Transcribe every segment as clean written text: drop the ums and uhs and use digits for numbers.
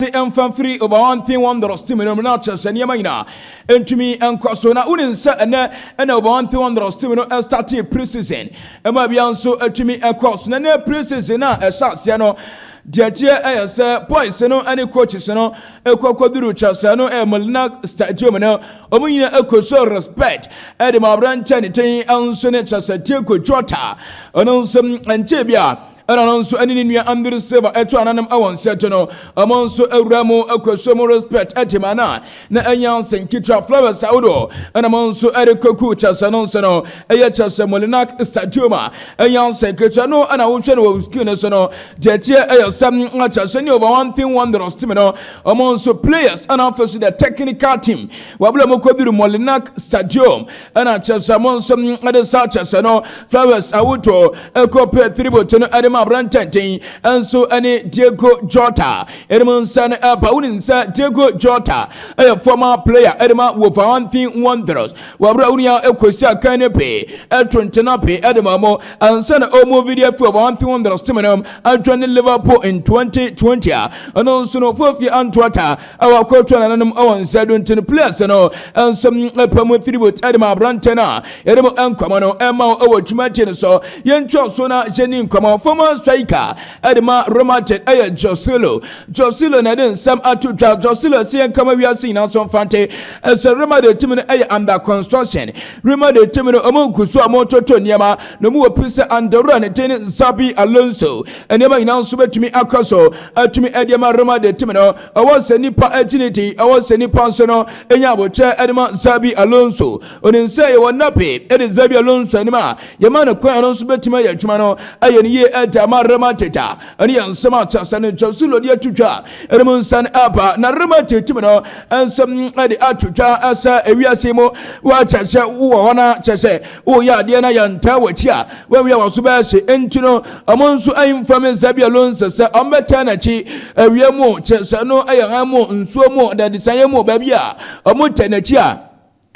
Mfa mfiri Wolverhampton Wanderers team no mu na kyerɛ sɛ nneɛma nyinaa ntumi nkɔ so. Na wonim sɛ ɛnɛ ɛna Wolverhampton Wanderers team no start pre-season ɛma bia nso atumi ɛkɔ so. Na ɛnɛ pre-season a ɛhyɛ aseɛ no deɛ kyerɛ ɛyɛ sɛ boys no ne coaches no ɛkɔ kɔduru kyerɛ sɛ no ɛyɛ Molineux Stadium no, ɔmo nyinaa ɛkɔ so respect ɛde ma aberanteɛ ne ten nso ne kyerɛ sɛ Diego Jota. Ɔno nso nkyɛn bi a ɛna no nso ɛne ne nua Andre Silva ɛto ananom ɛwɔ nsɛto no, ɔmo nso awura mu akɔso mu respect ɛgye ma na ɛnya nsɛnketewa flowers ahodoɔ ɛna mo nso ɛde kɔku kyɛsɛ no nso no ɛyɛ kyɛsɛ Molineux Stadium a ɛnya nsɛnketewa no. Ɛna wohwɛ no wɔ screen no so no, deɛ ɛteɛ ɛyɛ sɛm akyɛsɛ ne Wolverhampton Wanderers team no, ɔmo nso players ɛna afei so the technical team wabla mo kɔduru Molineux Stadium, ɛna kyɛsɛ mo nso ɛde sa kyɛsɛ no flowers ahodoɔ ɛkɔ pɛ tribute no ɛde ma aberantɛnten nso ɛne Diego Jota. Ɛde nsa no ɛba. Wo ne nsa Diego Jota ɛyɛ former player ɛde ma Wolverhampton Wanderers. Wɔaberɛ wo nua ɛkɔsi akan no pii ɛto ntena pii ɛde ma mo ansa na ɔmu video fi Wolverhampton Wanderers team no adwa ne Liverpool in 2020 a ɔno nso no fofie antoata ɛwɔ akɔto nananom ɛwɔ nsa do. Nti no players no nso ɛpɛ mu tribute ɛde ma aberantɛ no a yɛde mu nkɔmɔ no ɛma ɛwɔ dwumadie no so. Yɛntwa so na yɛni nkɔmɔ. Former striker ɛde ma Real Madrid ɛyɛ Joselu. Joselu na ɛde nsɛm ato dwa. Joselu sɛ yɛn kama wiase nyinaa so mfante ɛsɛ Real Madrid team no ɛyɛ under construction. Real Madrid team no, ɔmo ngu so a ɔmo toto nneɛma na ɔmo wɔ pi sɛ andorra ne ten Xabi Alonso nneɛma nyinaa nso bɛtumi akɔ so atumi ɛde ma Real Madrid team no. Ɛwɔ sɛ nipa akyi ne ti, ɛwɔ sɛ nipa nso no ɛnya abotire ɛde ma Xabi Alonso. Onim sɛ yɛwɔ nape ɛde Xabi Alonso anim a yɛma no kwan no nso bɛtumi ayɛ adwuma no ayɛ no yie ɛgya ama Real Madrid a ɛne yɛn nsɛm a kyerɛ sɛ no Joselu de atwitwa ɛne mu nsa no aba. Na Real Madrid team no nsɛm ɛde atwitwa ɛsɛ ewiase mu wɔakyerɛ sɛ wowɔ hɔ na kyerɛ sɛ woyɛ adeɛ na yɛntaa w'akyi a wɔawia wɔ so bɛyɛ hye. Nti no ɔmo nso ayimfa me Xabi Alonso sɛ ɔmbɛtaa n'akyi awia mu kyerɛ sɛ no ɛyɛ han mu, nsuo mu, dadesanyɛ mu, baabi a ɔmo tɛ n'akyi a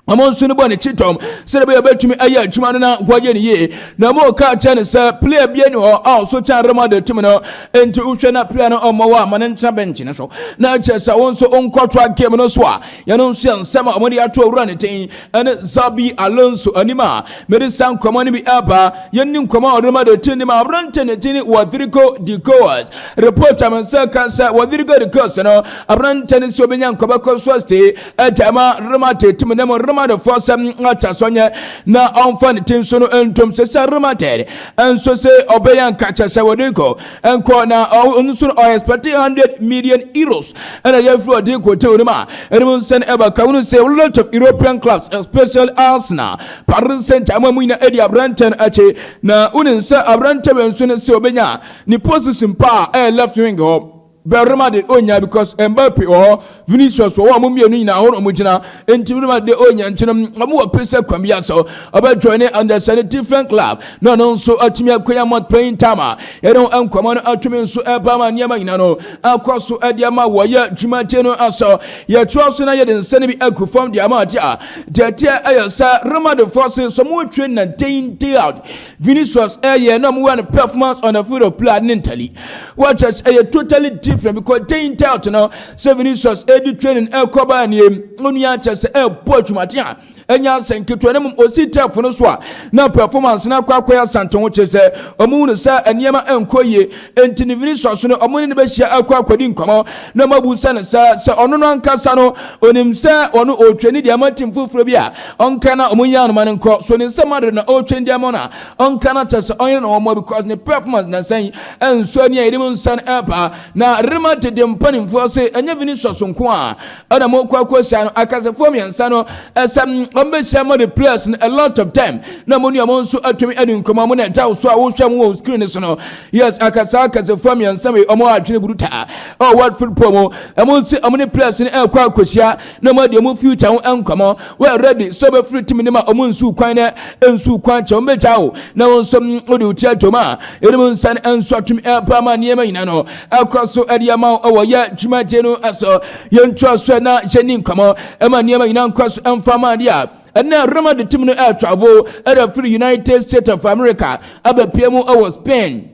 ɔmo nso no bɔ ne kyitɔm sɛdeɛ bɛyɛ bɛtumi ayɛ adwuma no na wɔyɛ ne yie. Na mo ka kyerɛ no sɛ player bie ni hɔ a ɔso kyɛn Real Madrid team no. Nti wohwɛ na player no ɔmmɔ wɔ a ma ne ntena bench no so na kyerɛ sɛ wo nso nkɔtoa game no so a yɛno nso yɛ nsɛm a ɔmode ato owura ne ten ɛne Xabi Alonso anim a mede sa nkɔmmɔ no bi ɛba. Yɛnni nkɔmmɔ a ɔde Madrid team no ma aberante ne tin Rodrigo de Goas. Report a me nsa ka sɛ Rodrigo de Goas no, aberante no sɛ obɛnya nkɔbɛkɔ so ase ɛgya ma Real Madrid team no mu. Real Madrid foɔ sɛm akyɛ so nyɛ na ɔmfa ne ti nso no ntom sɛ Real Madrid nso sɛ ɔbɛyɛ nka kyɛ sɛ Rodrigo nkɔ na ɔno nso no ɔyɛ expecting €100 million ɛna deɛ firi Rodrigo tew no mu a ɛne mu nsɛn ɛba ka wonu sɛ lot of European clubs, especially Arsenal, Paris Saint-Germain mu nyina ɛdi aberantɛ no akyi. Na wonim sɛ aberantɛ wɔ nso no sɛ ɔbɛnya ne position pa a ɛyɛ left wing hɔ bɛrima Madrid onya because Mbappe wɔ hɔ, Vinicius wɔ hɔ, ɔmo mmienu nyinaa hɔ na ɔmo gyina. Nti Real Madrid onya nti no ɔmo wɔ pɛ kwan bi asɔ ɔbɛ join under sɛ different club na ɔno nso atumi akɔnya more playing time a yɛde ho nkɔmɔ no atumi nso ɛba ma nneɛma nyinaa no akɔ so ɛde ama wɔyɛ dwumadie no asɔ. Yɛtoa so na yɛde nsa no bi agu fam de ama ade a deɛ teɛ ɛyɛ sɛ Real Madrid fɔ se so ɔmo train na day in, day out Vinicius ɛyɛ na ɔmo wɔ no performance on the field of play ne ntali wɔkyɛ ɛyɛ totally different because day in, day out no sɛ Vinicius ɛdi training ɛkɔ baa nie onua kyɛ sɛ ɛbɔ adwumaden a ɛnya asɛ nketewa no mu osi turf no so a na performance no akɔ akɔyɛ asante ho kyerɛ sɛ ɔmo hu no sɛ nneɛma nkɔ yie. Nti ne Vinicius no, ɔmo ne no bɛhyia akɔ akɔdi nkɔmɔ na ɔmo abu sɛ no sɛ ɔno no ankasa no onim sɛ ɔno ɔretwa ne deɛ ama team foforɔ bi a ɔnka na ɔmo nyɛ anoma no nkɔ so ne nsɛm Madrid na ɔretwa ne deɛ ama no a ɔnka na kyerɛ sɛ ɔnyɛ na ɔmo because ne performance na nsɛn ɛnso ani a yɛde mu nsa no ɛba. Na Real Madrid mpanimfoɔ sɛ ɛnyɛ Vinicius nko a ɛna mo kɔ akɔhyia no, akasafoɔ mmiɛnsa no ɛsɛ ɔmbɛhyia mo de players no a lot of time na mo nua mo nso atumi adi nkɔmɔ mo na ɛgya wo so a wohwɛ mo wɔ screen so no. Yes, akasa akasafoɔ mmiɛnsa wei ɔmo adwene buruta ɔwɔ world football mu. Ɛmo nso ɔmo ne players no ɛkɔ akɔhyia na mo adi ɔmo future ho nkɔmɔ. Wɔyɛ ready sɛ ɔbɛfiri team no mu a ɔmo nsu kwan na nsu kwan kyɛ ɔmo bɛgya wo na wɔn nso wode wo ti atom a ɛde mu nsa no nso atumi ɛba ma nneɛma nyinaa no ɛkɔ so ɛde ama ɛwɔ yɛ dwumadie no ɛso. Yɛntoa so na yɛni nkɔmɔ ɛma nneɛma nyinaa nkɔ so ɛmfa ma adeɛ a ɛnna Real Madrid team no ɛtravel ɛde firi United States of America abɛpie mu ɛwɔ Spain.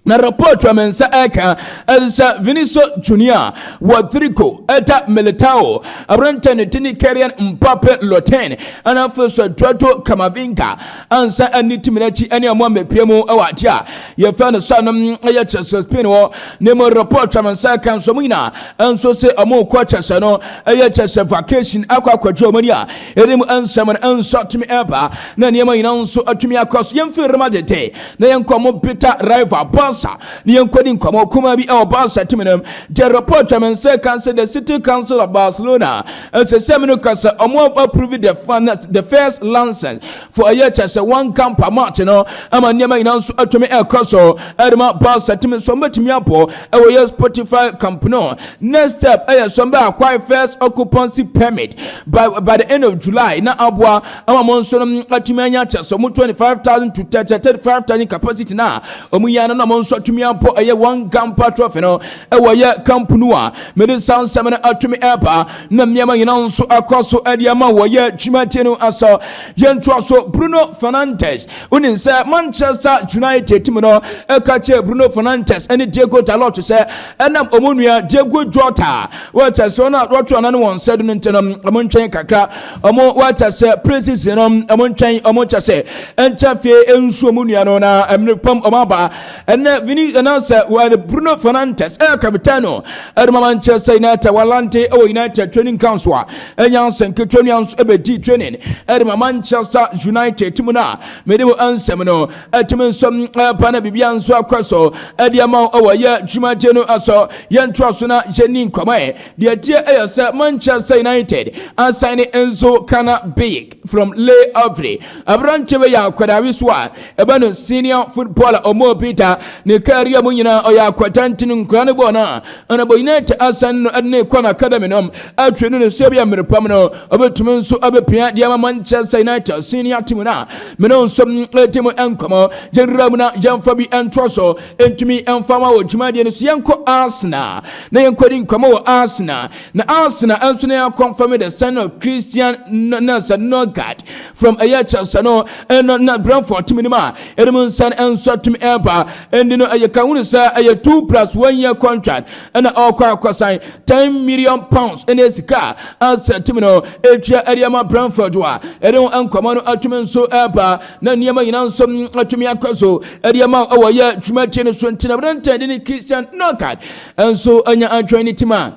Na report a me nsa ɛka ɛsɛ Vinicius Junior, Rodrigo, Eder Militao, aberante ne tini Kylian Mbappe Lottin, ɛna afei so Eduardo Camavinga ansa ɛne team n'akyi ɛne ɔmo amepie mu ɛwɔ ade a yɛfɛ no sɛ no ɛyɛ kyerɛ sɛ Spain hɔ. Ne mu report a me nsa ɛka nso ɔmo nyinaa nso sɛ ɔmo kɔ kyerɛ sɛ no ɛyɛ kyerɛ sɛ vacation akɔ akɔgye ɔmo ani a ɛde mu nsɛm no nso atumi ɛba na nneɛma nyinaa nso atumi akɔ so. Yɛmfiri Real Madrid na yɛnkɔ mo bitter rival Barca na yɛnkɔdi nkɔmmɔ kuma bi ɛwɔ Barca team no. The report a me nsa ka sɛ the City Council of Barcelona ɛsɛ sɛ me no ka sɛ ɔmo approve the first license for ɛyɛ kyɛ sɛ one Gamper match no ama nneɛma nyinaa nso atumi ɛkɔ so ɛde ma Barca team nso ɔmbɛtumi abɔ ɛwɔ yɛ Spotify Camp Nou. Next step ɛyɛ sɛ ɔmbɛ acquire first occupancy permit by the end of July na aboa ama mo nso no atumi anya kyɛ sɛ ɔmo 25,000 to 35,000 capacity na ɔmo yɛn no na mo nso atumi abɔ ɛyɛ one Gamper trophy no ɛwɔ yɛ Camp Nou a mede saa nsɛm no atumi ɛba na nneɛma nyinaa nso akɔ so ɛde ama wɔ yɛ dwumadie no asɔ. Yɛntoa so. Bruno Fernandes, wonim sɛ Manchester United team no ɛka kyerɛ Bruno Fernandes ɛne Diego Dalot sɛ ɛnam ɔmo nua Diego Jota wɔkyɛ sɛ ɔno a wɔto ɔno ne wɔn nsa do no nti no, ɔmo nkyɛn kakra. Ɔmo wɔkyɛ sɛ pre-season no ɔmo nkyɛn, ɔmo kyɛ sɛ ɛnkyɛ fie nsuo mu nua no na ɛmene pam ɔmo aba. Ɛnɛ Vini ɛna sɛ wɔde Bruno Fernandes ɛyɛ captain ɛde ma Manchester United. Walante ɛwɔ United training ground so a ɛnya nsɛnketewa nua nso ɛbɛdi training ɛde ma Manchester United team no a mede mu nsɛm no ɛtumi nso ɛpa na biribia nso akɔ so ɛde ama ɛwɔ yɛ dwumadie no asɔ. Yɛntoa so na yɛni nkɔmɔ. Ɛ deɛ tie ɛyɛ sɛ Manchester United asan Enzo Kana Big from Le Havre. Aberanteɛ bɛyɛ akwadaa so a ɛbɛ no senior footballer ɔmo Peter ne career mu nyinaa ɔyɛ akwadaa ntini nkwadaa no bɔɔ no a ɛna bɔ United asan no ɛde ne kɔ no academy no atwe no no sɛ bi a mmerepam no ɔbɛtumi nso abɛpia deɛ ama Manchester United senior team no a mene nso ɛti mu nkɔmmɔ. Yɛnwura mu na yɛmfa bi ntoa so ntumi mfa ma wɔ dwumadie no so. Yɛnkɔ Arsenal na yɛnkɔdi nkɔmmɔ wɔ Arsenal. Na Arsenal nso ne yɛakɔmfam the signing of Christian Nelson Norgard from ɛyɛ Chelsea no ɛno na Brentford team no mu a ɛde mu nsa nso atumi ɛba. Ɛndi no ɛyɛ ka hunu sɛ ɛyɛ 2+1 year contract ɛna ɔrekɔ akɔsan £10 million ɛna sika asɛ team no ɛtua ɛde ama Brentford a ɛde ho nkɔmmɔ no atumi nso ɛba na nneɛma nyinaa nso atumi akɔ so ɛde ama ɛwɔ yɛ dwumadie no so. Nti na aberantɛ de ne Christian Norgard nso anya atwɛn ne team a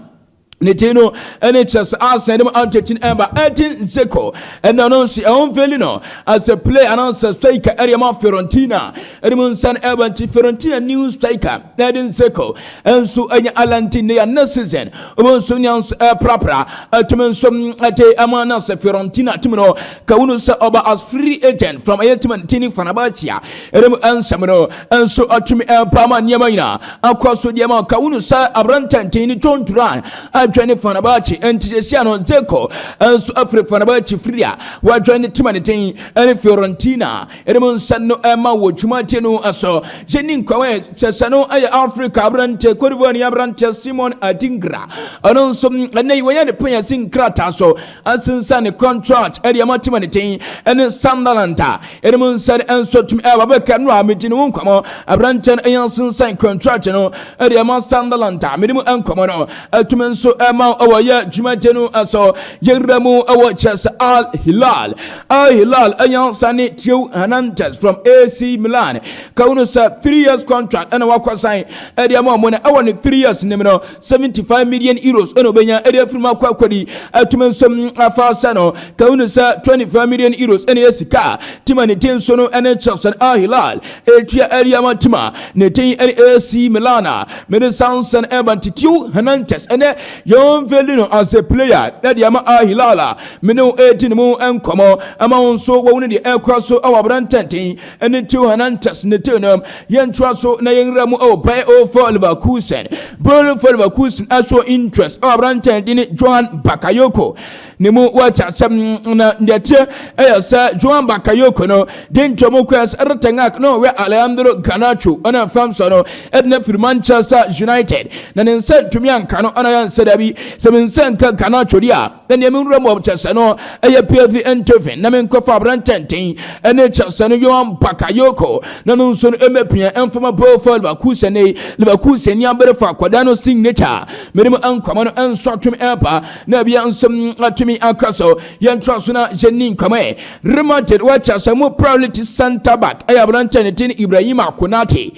ne ti no ɛne kyerɛ sɛ Arsenal de mu atwakyi no ɛba. Edin Dzeko ɛna no nso ɛho mfeli no as a player anaasɛ striker ɛde ama Fiorentina ɛde mu nsa no ɛba. Nti Fiorentina new striker Edin Dzeko ɛnso ɛnya alanti ne yɛ next season ɔmo nso nya nso ɛprapra ɛtumi nso ɛde ama na sɛ Fiorentina team no ka wunu sɛ ɔba as free agent from ɛyɛ team ntini Fenerbahce ɛde mu ɛnsɛm no ɛnso atumi ɛpa ama nneɛma nyinaa akɔ so deɛ ma ka wunu sɛ aberantɛnten ne John Duran adwane Fenerbahce. Nti sɛsia no Dzeko nso afiri Fenerbahce firi a wadwane team a ne den ɛne Fiorentina ɛne mu nsa no ɛma wɔ dwumadie no ɛso. Yɛni nkɔmɔ kyɛ sɛ no ɛyɛ Africa aberantɛ, Cote d'Ivoire ne aberantɛ Simon Adingra. Ɔno nso ɛnɛ yi wɔyɛ ne panyasi nkrataa so asensa ne contract ɛde ama team a ne den ɛne Sunderland a ɛne mu nsa no nso tumi ɛba bɛka no a megye ne ho nkɔmɔ. Aberantɛ no ɛyɛ asensan contract no ɛde ama Sunderland a mede mu nkɔmɔ no atumi nso ɛma ɛwɔ yɛ dwumadie no ɛso. Yɛwura mu ɛwɔ kyerɛ sɛ Al Hilal. Al Hilal ɛyɛ sane Theo Hernandez from AC Milan ka wo no sɛ 3 years contract ɛna wakɔ sign ɛde ama ɔmo no. Ɛwɔ ne 3 years nim no, €75 million ɛna ɔbɛnya ɛde afiri mu akɔ akɔdi atumi nso afa sɛ no ka wo no sɛ €25 million ɛna yɛ sika team a ne din nso no ɛne kyerɛ sɛ Al Hilal ɛtua ɛde ama team a ne din ɛne AC Milan a mede sansan ɛba. Nti Theo Hernandez ɛnɛ yɛn value no as a player ɛde ama Al Hilal a mene wo ɛredi ne mu nkɔmmɔ ama wo nso wɔwo no deɛ ɛkɔ so ɛwɔ aberantɛnten ɛne Theo Hernandez ne tew no. Yɛntoa so na yɛnwura mu ɛwɔ Bayer 04 Leverkusen. Bayer 04 Leverkusen aso interest ɛwɔ aberantɛnten ne Johan Bakayoko ne mu. Wɔakyɛ asɛm na deɛ tie ɛyɛ sɛ Johan Bakayoko no de ntɔmu kɔ sɛ Erik ten Hag na ɔwɛ Alejandro Garnacho ɛna fam so no ɛde no afiri Manchester United na ne nsa ntumi anka no ɛna yɛn sɛ dabi. Dabi, sɛ me nsa nka Garnacho deɛ a, na nea menwura mu kyɛ sɛ no ɛyɛ PSV Eindhoven na menkɔfa aberantɛnten ɛne kyɛ sɛ no Johan Bakayoko na no nso no ɛmɛpia ɛmfama bɔɔfa Leverkusen ne Leverkusen ni abere fa akwadaa no signature. Mede mu nkɔmɔ no nso atumi ɛba na ebia nso atumi aka so. Yɛntoa so na yɛni nkɔmɔ ɛ. Real Madrid wɔakyɛ sɛ mu priority center back ɛyɛ aberantɛ ne tin Ibrahima Konate.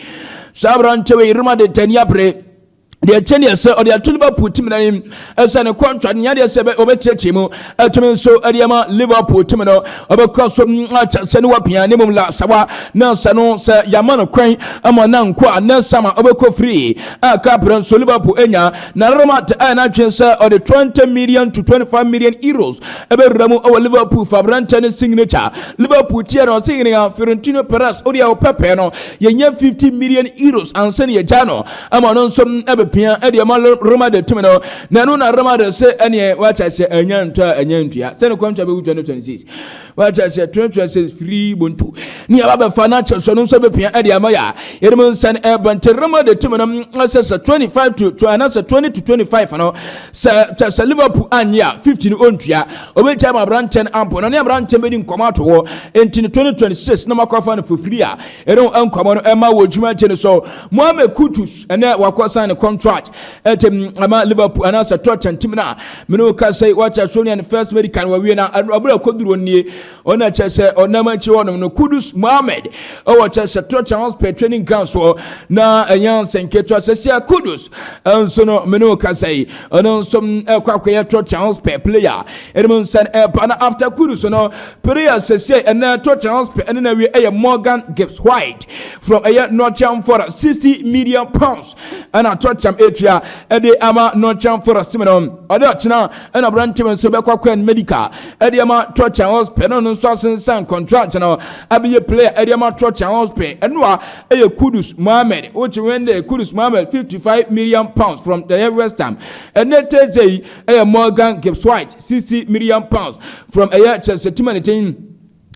Saa aberantɛ wei, Real Madrid tani abere deɛ kyɛ neɛ sɛ ɔde ato Liverpool team n'anim ɛsɛ ne contract nyɛ deɛ sɛ ɔbɛkyerɛkyerɛ mu ɛtumi nso ɛde ama Liverpool team no. Ɔbɛkɔ so akyɛ sɛ ne wapia ne mum la sawa na sɛ no sɛ yama no kwan ama na nko a ne sama ɔbɛkɔ free a kaprɛ nso Liverpool anya. Na Real Madrid ɛyɛ n'adwene sɛ ɔde 20 million to €25 million ɛbɛwura mu ɛwɔ Liverpool fa aberanteɛ ne signature. Liverpool tiɛ no, ɔsɛ yɛn Florentino Perez ɔde a ɔpɛpɛ no yɛnyɛ €50 million ansa ne yɛgya no ama ɔno nso ɛbɛpia ɛde ama Real Madrid team no. Na ɛno na Real Madrid sɛ ɛneɛ wakyɛ sɛ ɛnya ntɔ a ɛnya ntua sɛne contract bɛwu 2026, wakyɛ sɛ 2026 free bonto ne yɛba bɛfa no akyɛ sɛ no nso bɛpia ɛde ama yɛ a yɛde mu nsa no ɛba. Nti Real Madrid team no sɛ 25 to anaasɛ 20 to 25 no, sɛ kyɛ sɛ Liverpool anyɛ a 50 no ɔntua, ɔbɛgya ma aberanteɛ no ampo na ne aberanteɛ bɛdi nkɔmɔ ato hɔ. Nti no 2026 na makɔfa no fofiri a ɛne nkɔmɔ no ɛma wɔ dwumadie no so. Mohamed Kudus ɛnɛ wakɔ sign ne contract ɛkyɛ ama Liverpool anaasɛ Tottenham team no a mene wo ka sɛ wakyɛ so ne first medical wawie na aberɛ kɔduru nie. Ɔno kyɛ sɛ ɔnam akyi hɔnom no, Kudus Mohamed ɛwɔ kyɛ sɛ Tottenham Hotspur training ground soɔ na ɛnyɛ nsɛnketewa sɛ sɛ Kudus nso no mene wo ka sɛ ɔno nso ɛkɔ akɔyɛ Tottenham Hotspur player. Ɛnum nsɛn ɛba na after Kudus no, player sɛsɛ ɛnɛ Tottenham Hotspur ɛne na wie ɛyɛ Morgan Gibbs White from ɛyɛ Nottingham Forest, £60 million ɛna Tottenham etua ɛde ama Nottingham Forest team no. Ɔde ɔkyena ɛna aberante nso bɛkɔ akɔ medical ɛde ama Tottenham Hotspur no nso asensan contract no abɛyɛ player ɛde ama Tottenham Hotspur. Ɛno a ɛyɛ Kudus Mohammed which when the Kudus Mohammed, £55 million from the West Ham. Ɛnɛ Thursday yi ɛyɛ Morgan Gibbs White, £60 million from ɛyɛ Chelsea team ne team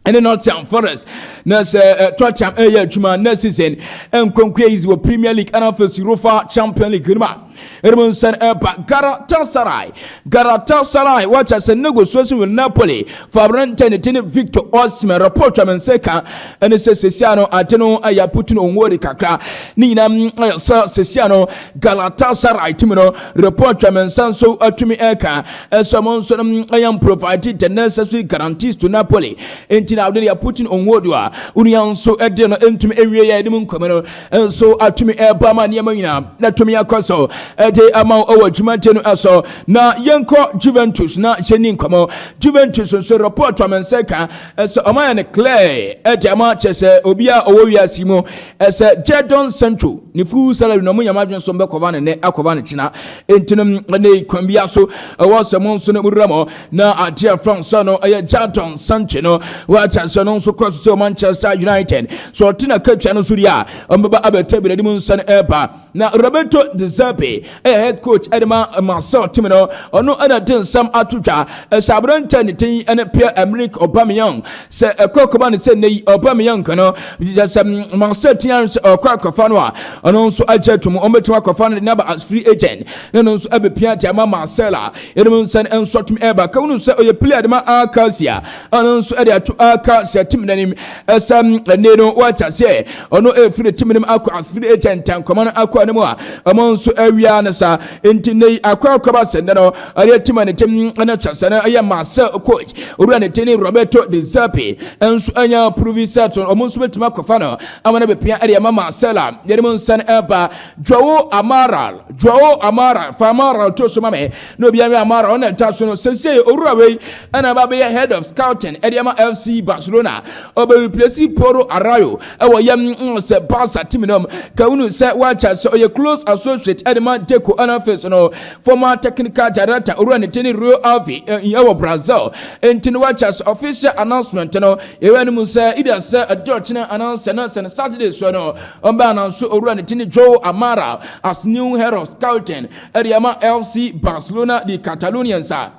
ɛne Nottingham Forest. Na sɛ Tottenham ɛyɛ adwuma next season nkonkua yi wɔ Premier League ɛna afei Europa Champion League no mu a ɛnum nsɛn ɛba. Galatasaray, Galatasaray wɔkyɛ sɛ negotiation with Napoli for aberante ne tene Victor Osimhen. Report a me nsa ka ɛne sɛ sesia no ade no ɛyɛ aputu no ɔnwɔre kakra ne nyinaa ɛyɛ sɛ sesia no Galatasaray team no. Report a me nsa nso atumi ɛka ɛsɛ mo nso no ɛyɛ provide the necessary guarantees to Napoli, nti na ade no yɛ no ɔnwɔre a onua nso ɛde no ntumi ɛwie yɛ ɛde nkɔmɔ no nso atumi ɛba ma nneɛma nyinaa na tumi akɔ so ɛde ama ɛwɔ dwumadie no ɛso. Na yɛnkɔ Juventus na yɛni nkɔmɔ. Juventus nso report a me nsa ka ɛsɛ ɔmo ayɛ no clear ɛde ama kyɛ sɛ obi a ɔwɔ wiase mu ɛsɛ Jadon Sancho ne full salary na ɔmo nyama adwene so bɛkɔba ne nɛ akɔba ne kyena. Nti no ɛne kwan bi so ɛwɔ sɛ mo nso no wura mo na adeɛ from sɛ no ɛyɛ Jadon Sancho no wɔakyɛ sɛ no nso kɔ so sɛ Manchester United so ɔte na katua no so deɛ a ɔmbɛba abɛtɛ bi n'anim nsa no ɛreba. Na Roberto De Zerbi ɛyɛ head coach ɛde ma Marseille team no, ɔno ɛna de nsɛm ato dwa ɛsɛ aberante ne tin ɛne Pierre Emerick Aubameyang sɛ ɛkɔ kɔba ne sɛ ne yi Aubameyang no sɛ Marseille team sɛ ɔkɔ akɔfa no a, ɔno nso agye atum ɔmbɛtumi akɔfa no de naba as free agent na no nso ɛbɛpia de ama Marseille a ɛnum nsɛn nso atum ɛba ka wunu sɛ ɔyɛ player de ma Al-Qadsiah. Ɔno nso ɛde ato Al-Qadsiah team n'anim ɛsɛ ɛne no wɔakyɛ sɛ ɔno ɛfiri team no mu akɔ as free agent. Nkɔmɔ no akɔ anim a ɔmo nso awia no sa. Nti ne akɔ akɔba sɛndɛ no ɔde team a ne team ɛne kyɛ sɛ no ɛyɛ Marseille coach owura ne team ne Roberto De Zerbi nso anya prove sɛ ɔmo nso bɛtumi akɔfa no ama no bɛpia ɛde ama Marseille a yɛde mu nsɛn ɛba. Joao Amaral, Joao Amaral, fa Amaral to so ma me na obiara mi Amaral ɔna ɛta so no. Sɛsɛ owura wei ɛna ba bɛyɛ head of scouting ɛde ama FC Barcelona. Ɔbɛ replace Pablo Araujo ɛwɔ yɛm sɛ Barca team no mu. Kawunu sɛ wakyɛ sɛ ɔyɛ close associate ɛde ma Deco ɛna afei so no former technical director owura ne tene Rio Ave ɛwɔ Brazil. Nti no wakyɛ sɛ official announcement no yɛwɔ anim sɛ either sɛ ɛde ɔkyena anaasɛ na sɛ no Saturday so no ɔmbɛ ananso owura ne tene Joe Amaral as new head of scouting ɛde ama FC Barcelona, the Catalonians a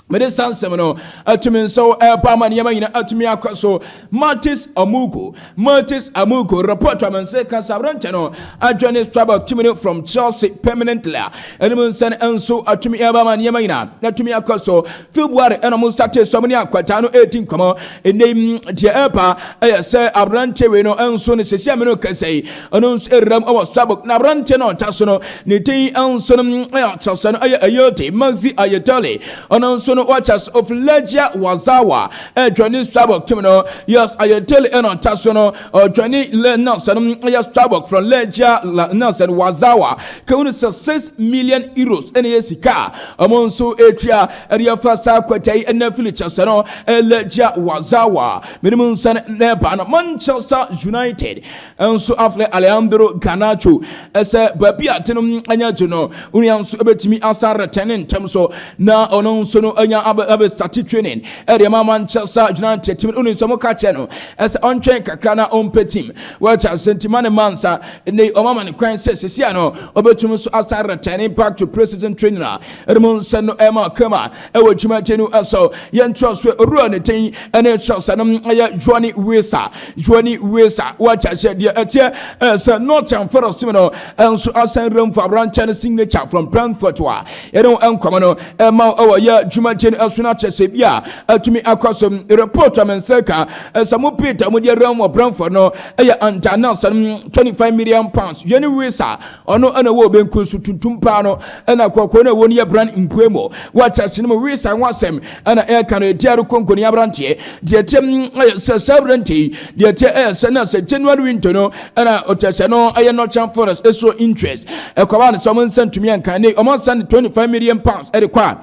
Mede saa nsɛm no atumi nso ɛreba ama nneɛma nyinaa atumi akɔ so. Matis Amugo, Matis Amugo, report a mense ka sɛ aberante no adwane Strasbourg tumi no from Chelsea permanently a ɛnum nsɛn nso atumi ɛreba ama nneɛma nyinaa atumi akɔ so. February ɛna ɔmo starte sɔm ne akwataa no ɛredi nkɔmɔ. Ɛnɛ yi deɛ ɛreba ɛyɛ sɛ aberante wei no nso no sɛsi amene kɛsɛ yi ɔno nso ɛwuram ɛwɔ Strasbourg, na aberante no ɔta so no ne din nso no ɛyɛ kyɛsɛ no ɛyɛ Ayode Maxi Ayodele. Ɔno nso no wakyɛ sɛ of Legia Wazawa ɛdwane Strasbourg team no. Yes, Ayodele ɛna ɔta so no, ɔdwane le nɔɔsɛ no ɛyɛ Strasbourg from Legia nɔɔsɛ no Wazawa. Kɛwunu sɛ €6 million ɛna yɛ sika a ɔmo nso ɛtua ɛde yɛfa saa akwagya yi ɛna fili kyɛsɛ no Legia Wazawa. Mene nsa no ɛba no, Manchester United nso afrɛ Alejandro Garnacho ɛsɛ baabi a te no anya gye no onua nso ɛbɛtumi asa retɛne ntɛm so na ɔno nso no anya abɛ start training ɛde ama Manchester United team. Ɔno nso mo ka kyerɛ no ɛsɛ ɔntwɛn kakra na ɔmpɛ team wɔkyɛ asɛntima ne mansa ne ɔmama ne kwan sɛ sɛsia no ɔbɛtumi nso asa retɛne back to pre-season training a ɛde mu nsɛ no ɛma kama ɛwɔ dwumadie no. Ɛsɔ yɛntoa so. Owura ne ten ɛne kyerɛ no ɛyɛ Yoane Wissa. Yoane Wissa, wɔakyɛ sɛ deɛ ɛteɛ ɛsɛ Nottingham Forest no ɛnso asan wuram for aberanteɛ no signature from Brentford a yɛne wo nkɔmɔ no ɛma ɛwɔ yɛ dwumadie no ɛso no akyɛ sɛ bi a atumi akɔ so. Report a me nsa ka ɛsɛ mo Peter mo deɛ wuram wɔ Brentford no ɛyɛ anta nelson £25 million. Yoane Wissa, ɔno ɛna ɛwɔ benkum so tuntum paa no, ɛna kɔkɔɔ no ɛwɔ no yɛ Bryan Mbeumo. Wɔakyɛ sɛ no mu Wissa ho asɛm ɛna ɛka no ɛtia no konkoni aberanteɛ. Deɛ kyɛm ɛyɛ sɛ saa aberanteɛ yi, deɛ kyɛ ɛyɛ sɛ na sɛ January window no ɛna ɔkyɛ sɛ no ɛyɛ Nottingham Forest ɛso interest ɛkɔba no sɛ ɔmo nsa ntumi anka ne ɔmo nsa ne £25 million ɛde kɔ a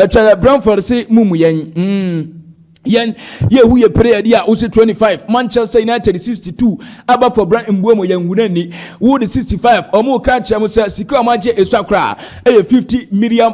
ɛkyɛ Brentford se mu mu yɛn yɛn yɛhu yɛ player di a wosi 25, Manchester United 62 aba for Bryan Mbeumo, yɛn wuna ni wo de 65. Ɔmo ka kyerɛ mo sɛ sika ɔmo agye esu akora ɛyɛ £50 million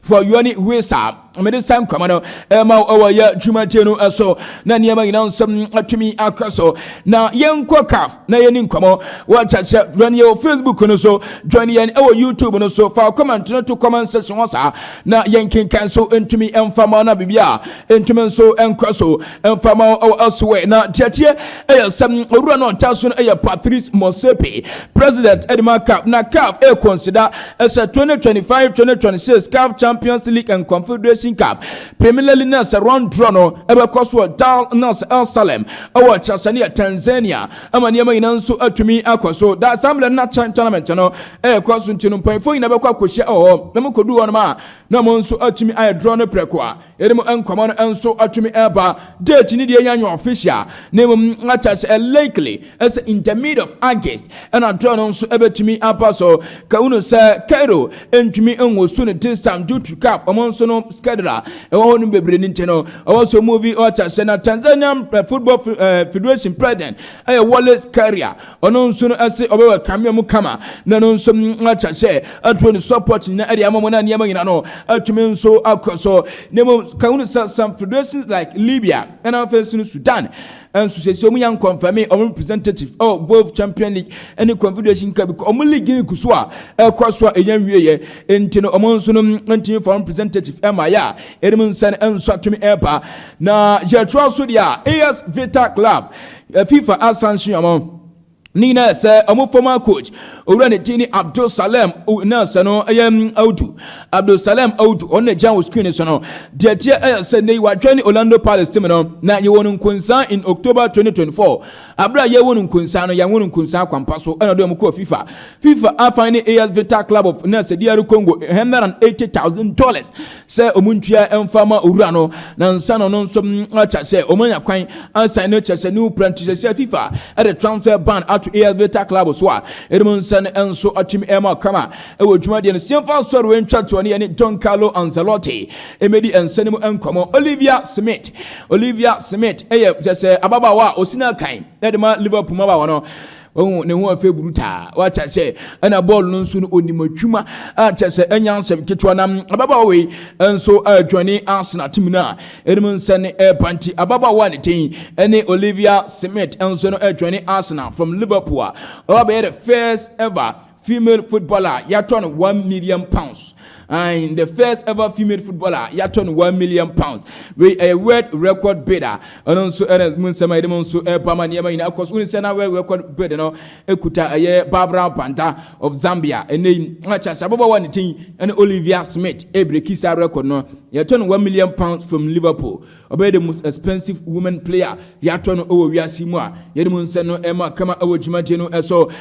for Yoane Wissa. Mede sa nkɔmɔ no ɛma ɛwɔ yɛ dwumadie no ɛso na nneɛma nyinaa nsɛm atumi akɔ so. Na yɛnkɔ CAF na yɛni nkɔmɔ. Wɔkyɛkyɛ join yɛ wɔ Facebook no so, join yɛn ɛwɔ YouTube no so, fa comment no to comment section hɔ saa na yɛnkenkan so ntumi mfama na biribi a ntumi nso nkɔ so mfama ɛwɔ elsewhere. Na tiatie ɛyɛ sɛm owura no ɔta so no ɛyɛ Patrice Motsepe, president ɛde ma CAF, na CAF ɛ consider ɛsɛ 2025-2026 CAF Champions League and Confederation Cup preliminary na sɛ round draw no ɛbɛkɔ so wɔ Dar nas El Salem ɛwɔ kyerɛsɛ Tanzania ama nneɛma nyinaa nso atumi akɔ so. Da saa mmerɛ no na tournament no ɛyɛkɔ so, nti no mpanyinfoɔ nyinaa bɛkɔ akɔhyia ɛwɔ hɔ na mo kɔdu hɔ nom a na mo nso atumi ayɛ draw no prɛko a yɛde mo nkɔmɔ no nso atumi ɛreba. Date ni deɛ yɛnyɛ official na mmom akyɛ sɛ likely ɛsɛ in the mid of August ɛna draw no nso ɛbɛtumi aba so. Kawunu sɛ Cairo ntumi nwosu no this time due to CAF ɔmo nso no schedule a ɛwɔ hɔ no bebree ne nti no ɔwɔ so movie ɔkyɛ sɛ. Na Tanzanian Football Federation president ɛyɛ Wallace Karia. Ɔno nso no ɛsɛ ɔbɛwɔ kamea mu kama na no nso akyɛ sɛ aturo ne support nyinaa ɛde ama mu na nneɛma nyinaa no atumi nso akɔ so. Na mmom kawunu sɛ some federations like Libya ɛna afei nso no Sudan nso sɛ ɔmo yɛ nkɔnfɛmi ɔmo representative ɛwɔ both Champion League ɛne Confederation Cup because ɔmo league ne kusu a ɛkɔ so a ɛnya nwie yɛ nti no ɔmo nso no ntumi fa representative ɛma yɛ a ɛnum nsa no nso atumi ɛba. Na yɛtoa so deɛ a, AS Vita Club, FIFA asanso ɔmo ne nyinaa sɛ ɔmo former coach owura ne din ne Abdul Salam nurse no ɛyɛ Audu, Abdul Salam Audu. Ɔno na gyina wɔ screen so no. Deɛ teɛ ɛyɛ sɛ ne wadwa ne Orlando Pirates team no na yɛwɔ no nkonsa in October 2024. Abere a yɛwɔ no nkonsa no, yɛwɔ no nkonsa akwampa so ɛna ɔde ɔmo kɔɔ FIFA. FIFA afan ne AS Vita Club of nurse DR Congo $180,000 sɛ ɔmo ntua ɛmfa ma owura no na nsa no no nso akyɛ sɛ ɔmo anya kwan asan no kyɛ sɛ new plan ti sɛ FIFA ɛde transfer ban ato AS Vita Club so a ɛde nsa no nso atumi ɛma kama ɛwɔ dwumadeɛ no. Siɛmfa sɔre wɛntwa toɔ ne yɛne Don Carlo Ancelotti ɛmɛdi nsa no mu nkɔmmɔ. Olivia Smith, Olivia Smith ɛyɛ kyɛ sɛ ababaawa a osi n'akan ɛde ma Liverpool mmabaawa no. Ohun ne ho afɛ burutaa wakyɛ sɛ ɛna bɔɔl no nso no onim adwuma a kyɛ sɛ ɛnya nsɛm ketewa. Nam ababaawa wei nso ɛredwane Arsenal team no a ɛnum nsa ne ɛrepa nti ababaawa ne tin ɛne Olivia Smith nso no ɛredwane Arsenal from Liverpool a ɔba bɛyɛ the first ever female footballer yɛatɔ no £1 million. And the first ever female footballer yɛatɔ no £1 million. Wei ɛyɛ world record bid a ɔno nso ɛna mu nsɛm a yɛde mu nso ɛba ma nneɛma nyinaa akɔ so. Wone sɛ na world record bid no ekuta ɛyɛ Barbara Banda of Zambia. Ɛnɛ yi akyɛ sɛ ababaawa ne tin ɛne Olivia Smith ɛbreak saa record no. Yɛtɔ no £1 million from Liverpool. Ɔbɛyɛ the most expensive woman player yɛatɔ no ɛwɔ wiase mu a yɛde mu nsɛm no ɛma kama ɛwɔ dwumadie no ɛso.